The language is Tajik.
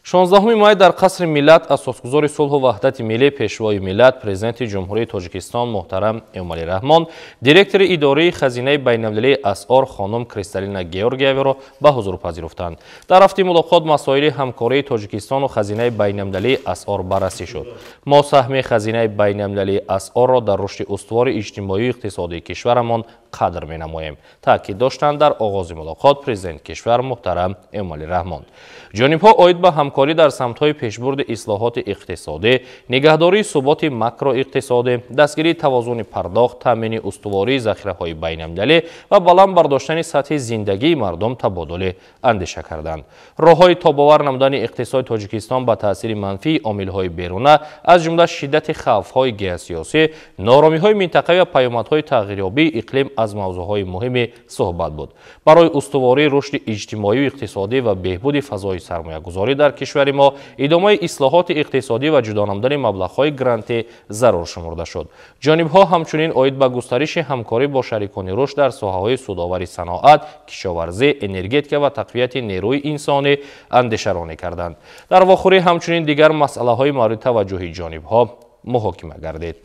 16 май дар Қасри Миллат асосгузори сулҳу ваҳдати миллӣ, Пешвои миллат, Президенти Ҷумҳурии Тоҷикистон муҳтарам Эмомалӣ Раҳмон директори идораи Хазинаи байналмилалии асъор хонум Кристалина Георгиеваро ба ҳузур пазируфтанд. Дар рафти мулоқот масоили ҳамкории Тоҷикистону Хазинаи байналмилалии асъор баррасӣ шуд. Мо саҳми Хазинаи байналмилалии асъорро дар рушди устувори иҷтимоию иқтисодии кишварамон қадр менамоем, таъкид доштанд дар оғози мулоқот Президенти кишвар муҳтарам Эмомалӣ Раҳмон. Ҷонибҳо оид ба ҳамкорӣ дар самтҳои пешбурди ислоҳоти иқтисодӣ, нигаҳдории суботи макроиқтисодӣ, дастгирии тавозуни пардохт, таъмини устувории захираҳои байналмилалӣ ва баланд бардоштани сатҳи зиндагии мардум табодули андеша карданд. Роҳҳои тобовар намудани иқтисоди Тоҷикистон ба таъсири манфии омилҳои беруна, аз ҷумла шиддати хавфҳои геосиёсӣ, нооромиҳои минтақавӣ ва паёмадҳои тағйирёбии иқлим аз мавзӯъҳои муҳими суҳбат буд. Барои устувории рушди иҷтимоию иқтисодӣ ва беҳбуди фазои сармоягузорӣ дар кишвари мо идомаи ислоҳоти иқтисодӣ ва ҷудо намудани маблағҳои грантӣ зарур шумурда шуд. Ҷонибҳо ҳамчунин оид ба густариши ҳамкорӣ бо шарикони рушд дар соҳаҳои судовари саноат, кишоварзӣ, энергетика ва тақвияти нерӯи инсонӣ андешаронӣ карданд. Дар вохӯрӣ ҳамчунин дигар масъалаҳои мавриди таваҷҷӯҳи ҷонибҳо муҳокима гардид.